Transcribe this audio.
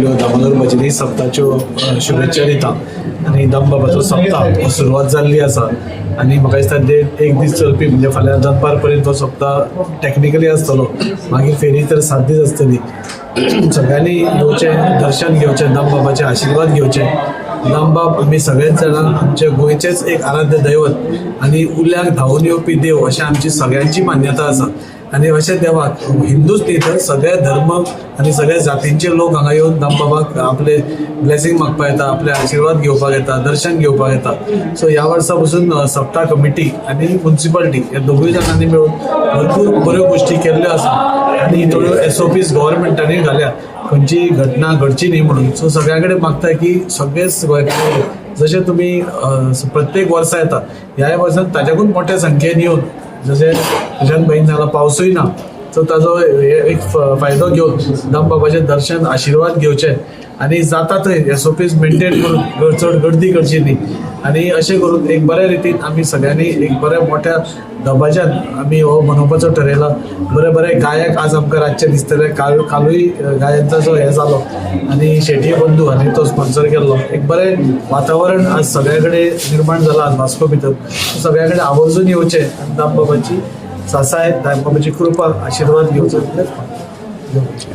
दामोदर भजनी सप्ताच्यो शुभेच्छा दिता आनी दामबाबाचो सप्ता हो सुरवात जाल्ली आसा आनी म्हाका दिसता ते एक दीस चलपी, म्हणजे फाल्यां दनपार पर्यंत तो सप्ता टॅक्निकली आसतलो. मागीर फेरी तर 7 दीस आसतली. सगळ्यांनी येवचें, दर्शन घेवचें, दामबाबाचे आशिर्वाद घेवचे. दामबाब आमी सगळेच जाणां आमच्या गोंयचेच एक आराध्य दैवत आनी उल्याक धांवून येवपी देव अशें आमची सगळ्यांची मान्यता आसा. आनी अशें देवाक हिंदूच न्ही तर सगळे धर्म आनी सगळे जातींचे लोक हांगा येवन दामबाबाक आपले ब्लेसिंग मागपाक येता, आपले आशिर्वाद घेवपाक येता, दर्शन घेवपाक येता. सो ह्या वर्सा पसून सप्ता कमिटी आनी मुन्सिपालिटी ह्या दोगूय जाणांनी मेळून भरपूर बऱ्यो गोश्टी केल्ल्यो आसा आनी थोड्यो एसओपीज गव्हर्मेंटांनी घाल्या, खंयची घटना घडची न्ही म्हणून. सो सगळ्या कडेन मागता की सगळेच गोंयकार जशे तुमी प्रत्येक वर्सा येता, ह्याय वर्सान ताच्याकून मोठ्या संख्येन येवन, जशें प्रशांत भाईन सांगलां, पावसूय ना, सो ताजो हे एक फायदो घेवन दामबाबाचें दर्शन, आशिर्वाद घेवचे आनी जाता थंय एसओपीज मेंटेन करून चड गर्दी करची न्ही आनी अशें करून एक बऱ्या रितीन आमी सगळ्यांनी एक बऱ्या मोठ्या दबाज्यान आमी हो मनोवपाचो ठरयला. बरे बरे गायक आज आमकां रातचे दिसतले. काल कालूय गायांचो जो हे जालो आनी शेटये बंधू हांणी तो स्पॉन्सर केल्लो. एक बरें वातावरण आज सगळ्या कडेन निर्माण जालां आज वास्को भितर. सगळ्या कडेन आवर्जून येवचें आनी दामबाबाची सासाय, दामबाबाची कृपा, आशिर्वाद घेवचो इतलेंच.